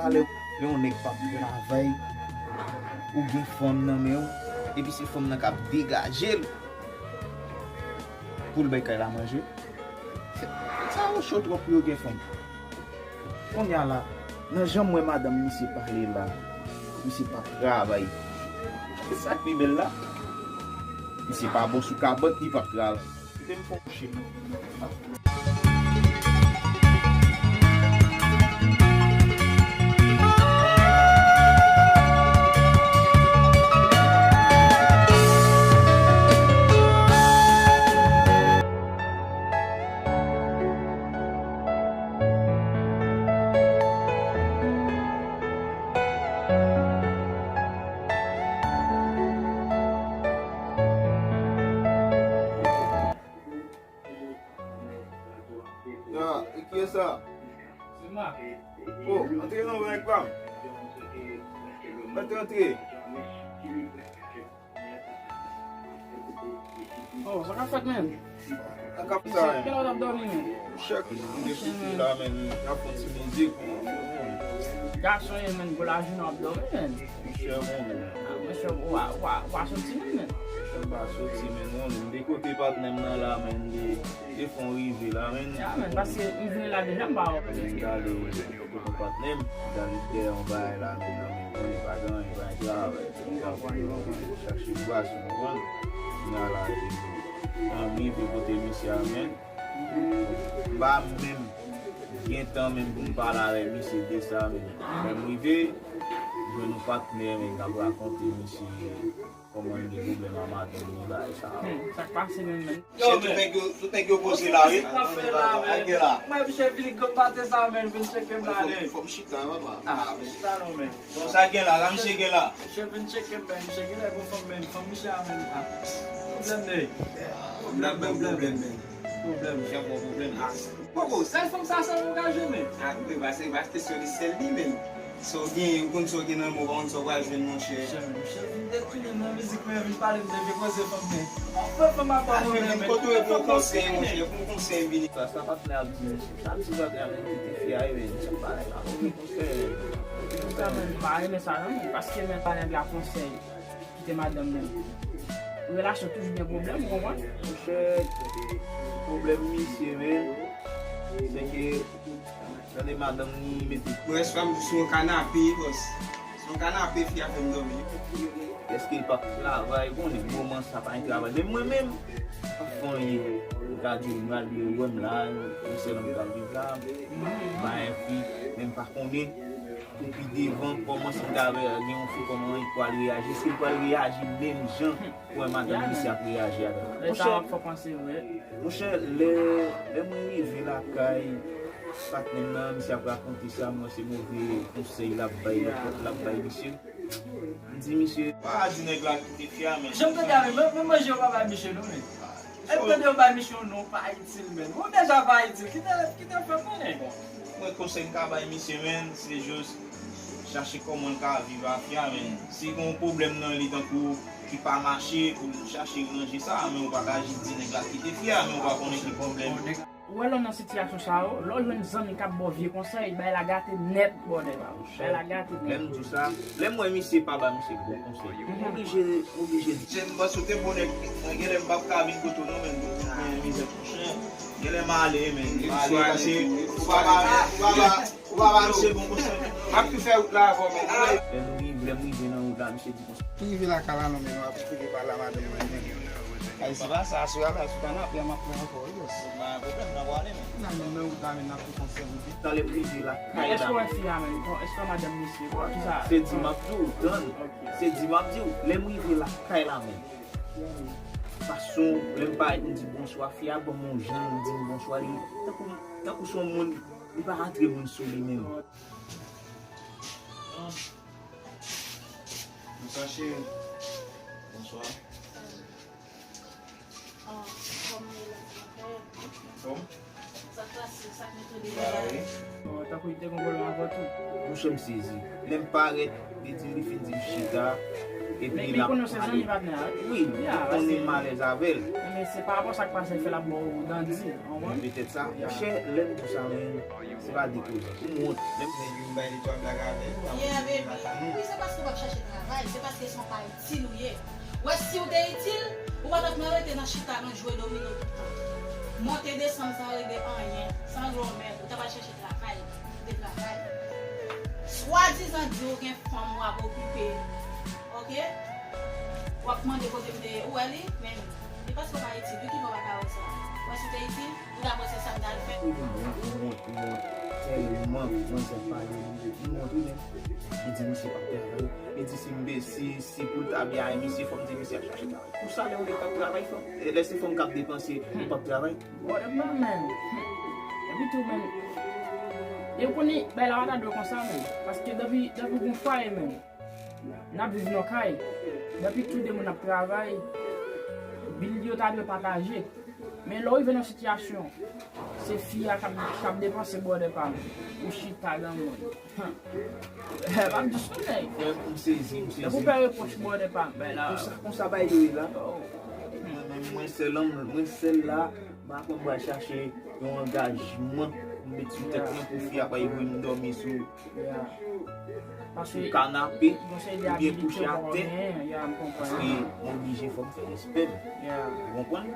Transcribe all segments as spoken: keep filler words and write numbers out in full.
Talè, lè yon nèg p ap travay, ou gen fanm nan men w, epi se fanm nan k ap degaje l pou l bay kay la manje. Sa yo cho twòp pou yo gen fanm. Kounye a la, nan jan m wè madanm misye pale la, misye p ap travay. Se sa k pi bèl la. Misye pa bon sou kabòt, li p ap travay. Kite m fè yon kouche. Ya, e kiyès sa? Se ma. Oh, antre non, nèg pa m. Antre, antre. Oh, sa k ap fèt, menn? Sa k ap sa, menn? Kèlè w t ap dòmi, menn? Chèk, m te kouche la, menn, y ap fè ti mizik. Gason ye, menn, gwo lajounen w ap dòmi, menn. Monchè, bon. Ah, monchè, w a, w a, w a soti, menn, menn. Monchè, m pa soti, menn, non, m te kote patnè m nan la, menn, li te fè yon rive la, menn. Ya, menn, paske m vini la deja, m pa wè w. Menn, gade, kote patnè m, gade dèyè yon bagay la, menn, nan men, konnen pa gen anyen, pa gen travay. Chache bwa sou mwen. Nan la, m rive kote misye a, menn. M pa menm gen tan menm pou m pale avèk misye de sa, menn. Lè m rive, m jwenn yon patnè, menn, k ap rakonte misye kòman l gen pwoblèm ak madanm li, bagay sa. Hmm, sa k pase menm, menn? Yo, tout nèg yo, tout nèg yo poze la, wi. Sa k ap fè la, menn? Mwen, misye vin gwo maten sa, menn, vin tcheke m la, menn. Fò m chita, papa. Ah, chita non, menn. Bon, sa gen la, sa misye gen la? Misye vin tcheke m, men misye genlè gon fanm, men fanm misye a, men, ah. Pwoblèm, men. Pwoblèm, pwoblèm, men. Pwoblèm. Misye gon pwoblèm, ah. Poko, sèl fanm sa, sèl ou ka jwenn, men. Ah, wi, ba, se pa kesyon de sèl li, men. Sa w gen, ou konn sa w gen nan men w, pa konn sa w pral jwenn, monchè. Monchè, men misye vin detounen nan mizik, men vin pale m de vye koze fanm, men. Anfen, fanm ap ba mwen, men. Kote w pou konsèy, monchè, pou konsèy vini. Sa, sa patnè ap di, sa ap di patnè ap di fi a, men, sa bagay la, Monchè, m pa renmen sa non, paske men pa nèg la konsèy, kite madanm menm. Relasyon toujou gen pwoblèm, ou konprann? Monchè, pwoblèm misye menm, se ke, tande madanm ni mete. Bwè, swa m sou yon kanape, bòs. Sou yon kanape, fi a fè m dòmi. Èske l p ap travay? Konnen moman sa pa gen travay. Men mwen menm, m ap fè anyen. M ka di w, m al byen wè m la, yon sèl nonm k ap viv la, m pa gen fi, men m pa konnen pou pi devan kòman si m ta gen yon fi kòman li pral reyaji. Èske li pral reyaji menm jan pou wè madanm misye ap reyaji avè l? Monchè, monchè, lè, lè mwen rive lakay patnè m nan, misye ap rakonte sa, m wè se move konsèy l ap bay, l ap bay misye. M di misye, pa di nèg la kite fi a, men. Jan m tande a, men, men manje yo pa bay misye non, men. E m tande yo bay misye yon non pa itil, men. Ou deja pa itil, kite, kite fè konnen. Mwen konsèy m ka bay misye, men, se jis chache kòman l ka viv ak fi a, men. Si gen yon pwoblèm nan li tankou ki pa mache, pou l chache ranje sa, men ou pa ka jis di nèg la kite fi a, men ou pa konnen ki pwoblèm. Ou wè lè w nan sitiyasyon sa yo, lè w jwenn zanmi k ap ba w vye konsèy, bagay la gate nèt, brother. Bagay la gate nèt. Lè m di w sa, lè m wè misye pa ba misye bon konsèy, m oblije, m oblije di. Chen, m panse w te bon nèg, men genlè m p ap ka vin kote w non, men m gen mizè tou chen. Genlè m ale, men m ale, paske ou pa ba, ou pa ba, ou pa ba misye bon konsèy. M ap tou fè wout la avè w, men. Lè nou rive, lè m rive nan wout la, misye di konsa. M rive lakay la non, men nou ap esplike pale a madanm mwen, men. Ay, se pa sa, aswè a la, sou kanape a, m ap pran ankò, wi, bòs. Pa gen pwoblèm, n a prale, men. Nan, men, nan wout la, men, n ap fè konsèy, wi. Talè m rive lakay la. Èske w wè fi a, men? Bon, èske w wè madanm misye? Bon, kisa? Se di m ap di w, tann. Se di m ap di w, lè m rive lakay la, men. Fason, lè m parèt, m di bonswa, fi a ban m yon jan, li di m bonswa, li tankou, tankou se yon moun, li pa rantre moun sou li menm. Bonswa, cheri. Bonswa. Anfòm? Sa k pase, sa k met ou deyò la? Tankou li te gon pwoblèm avè w tou. Monchè, m sezi. Lè m parèt, li di, li fin di m chita. Epi men, men l ap konnen se zanmi pale. Patnè a, wi. Wi, m konnen m alèz avè l. Men se pa rapò sa k pase fè l ap ba w dandi, w konprann? Petèt sa. Monchè, lè m di w sa, men, se pa de koze. M wont. Lè m bay li twa blag avè l. Yeah, baby. Wi, se paske w p ap chache travay, se paske se yon pa itil ou ye. Wè, si w te itil, ou pa t ap nan rete nan chita, nan jwe domino tout tan. Monte desann san regle anyen, san granmèt, ou ta pral chèche travay, kite travay. Swadizan di w gen fanm w ap okipe, oke? W ap mande kote m te ye, ou wè li, men li paske w pa itil, wi ki fè w pa ka wè sa. Wè, si w te itil, ou ta wè se sa m t al fè. Wi, m wont, m wont, m wont. Tèlman, mwen se pale, m wont, wi, men. Li di misye p ap travay. Li di si m be-, si, si pou l ta byen ay misye, fò m di misye ap chache travay. Pou sa, lè w nèg k ap travay, fò, e lè se fanm k ap depanse, ou p ap travay. Whatever, man. Epi tou, man, e w konnen, bay la pa ta dwe konsa, man. Paske depi, depi w gon fwaye, man, n ap viv nan kay. Depi tou de moun ap travay, bil yo ta dwe pataje. Men lè w rive nan sitiyasyon, se fi a k ap, k ap depanse brother pa m. Ou chita nan moun. Eh, m ap jis konnen. Frè, m sezi, m sezi. Tankou fè repwòch brother pa m. Konsa, konsa bagay yo ye la. Mwen menm, mwen sèl, mwen sèl la, m pa konn pral chache yon angajman pou m met sou tèt mwen pou fi a pa voye m dòmi sou, sou kanape oubyen kouche atè. Paske m oblije fò m fè respè m. Ou konprann?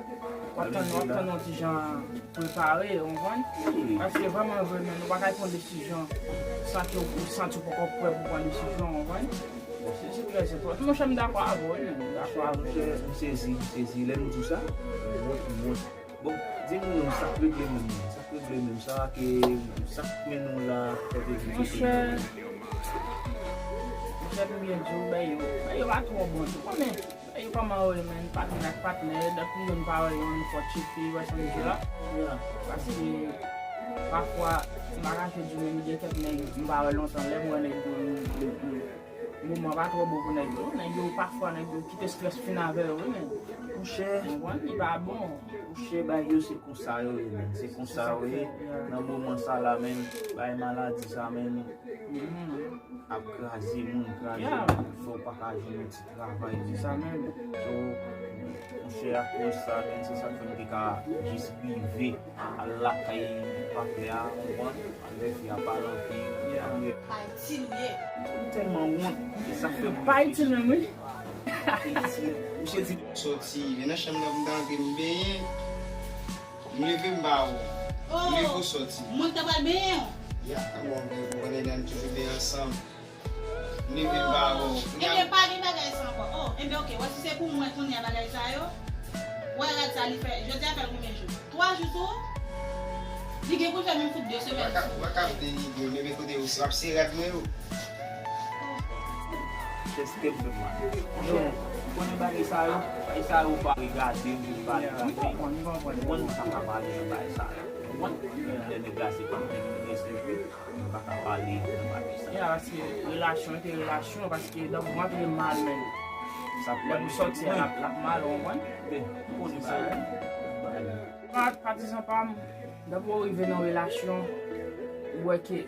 W ap tann, w ap tann yon ti jan prepare, ou konprann? Paske vrèman vre, men, ou pa ka pran desizyon san ke ou santi ou poko prè pou pran desizyon, ou konprann? Se, se trè enpòtan. Monchè, m dakò avè w, wi, men, m dakò avè w. Monchè, m sezi, m sezi. Lè m di w sa, m wont, m wont. Bon, di m non, sa k regle menm, sa k regle menm, sa ke, sa k mennen w la, fè vin. Monchè, monchè, pou byen di w, bagay yo, bagay yo pa twò bon tou, konnen. Yo kòman yo ye, men, patnè ak patnè, depi youn pa wè youn, fò tcheke, wè sa m di la. Paske, pafwa, m pa kache di w, men, gen kèk nèg, m pa wè lontan, lè m wè nèg yo, m, m, m, moman pa twò bon pou nèg yo. Nèg yo, pafwa, nèg yo kite estrès fin avè yo, wi, men. Monchè. Ou konprann? Li pa bon. Monchè, bagay yo, se konsa yo ye, men. Se konsa yo ye. Nan moman sa la, men, bagay maladi sa, men, ap kraze moun, kraze moun, fè w pa ka jwenn yon ti travay menm. Se sa menm. So, monchè, akoz sa menm, se sa k fè m te ka jis rive al lakay patnè a, ou konprann? Al wè fi a, pale anpil, apre. Pa itil ou ye. M tèlman wont, e sa k fè m pa itil menm, wi. Pa itil. Misye di, soti, men nan chanm nan pou m ta antre, m benyen. M leve m ba ou. M leve ou soti. Mwen k ta pral benyen w. Ya, bon, men ou konnen lè n toujou benyen ansanm. M leve m ba ou. Ebyen, pa gen bagay sa ankò. Oh, ebyen, oke, wè si se pou mwen kounye a bagay sa yo. Wè rad sa li fè. Jodi a fè l konbyen jou? Twa jou sou ou? Li gen pou l fè menm fout de semèn sou ou. Ou pa ka, ou pa ka denigre, men, men kote ou, w ap se rad mwen yo. Kèske m fè mal? Non, ou konnen bagay sa yo, bagay sa yo pa regade m, pa regade m. M konprann, m konprann. M konprann m pa ka pale nan bagay sa yo. Ou konprann? Lè nèg la se pa nèg mwen resevwe, m pa ka pale nan bagay sa yo. Ya, paske relasyon rete relasyon, paske dan mwen antre mal menm. Sa lè pou sòti a, l ap, l ap mal, ou konprann? Ou konnen sa yo. Pa-, patizan pa m, depi w rive nan relasyon, ou wè ke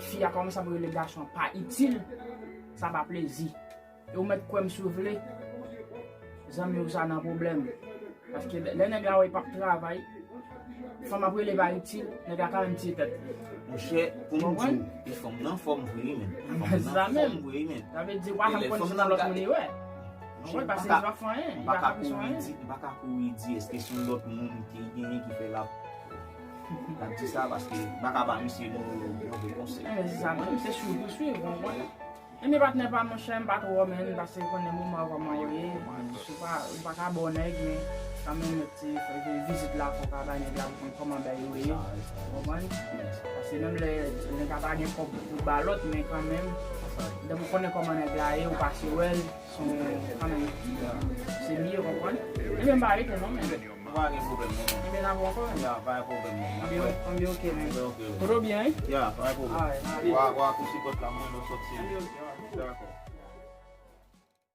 fi a kòmanse ap rele gason pa itil, sa pa plezi. E ou mèt kwè m si w vle, zanmi w sa nan pwoblèm. Paske lè, lè nèg la wè l p ap travay, fanm ap rele pa itil, nèg la kanmenm tiye tèt li. Monchè, pou m di w, e fanm nan fòm vre wi, men. Fanm nan fòm vre wi, men. Sa vle di, w pa janm konn si se lòt moun li wè. Monchè, paske li pa fè anyen, li pa ka fè anyen. M pa ka kouri di, m pa ka kouri di èske se yon lòt moun ki genyen ki fè l ap, l ap di sa, paske m pa ka ba misye move konsèy. Men se sa menm, se swiv pou swiv, ou konprann? Ebyen, patnè pa m, monchè, m pa twò, men, paske konnen moman kòman yo ye. Ou pa, ou pa ka ba w nèg, men kanmenm, ti, fè vizit la, fò w ka bay nèg la pou konn kòman bagay yo ye. Ou konprann? Paske menm lè nèg la pa gen kòb pou ba lòt, men kanmenm, depi w konnen kòman nèg la ye, ou pase wè l, se yon, kanmenm, se li, ou konprann? Ebyen, m pa rete non, men. Nou pa gen pwoblèm non, man. Ebyen, n ap wè ankò, men. Ya, pa gen pwoblèm non. Ebyen, oke, men. Ebyen, oke, oke. Tout byen, wi? Ya, pa gen pwoblèm. Alright, alright. Wa, wa, pou sipòt la, mwen, nou sòti. Ebyen, oke, alright. Dakò.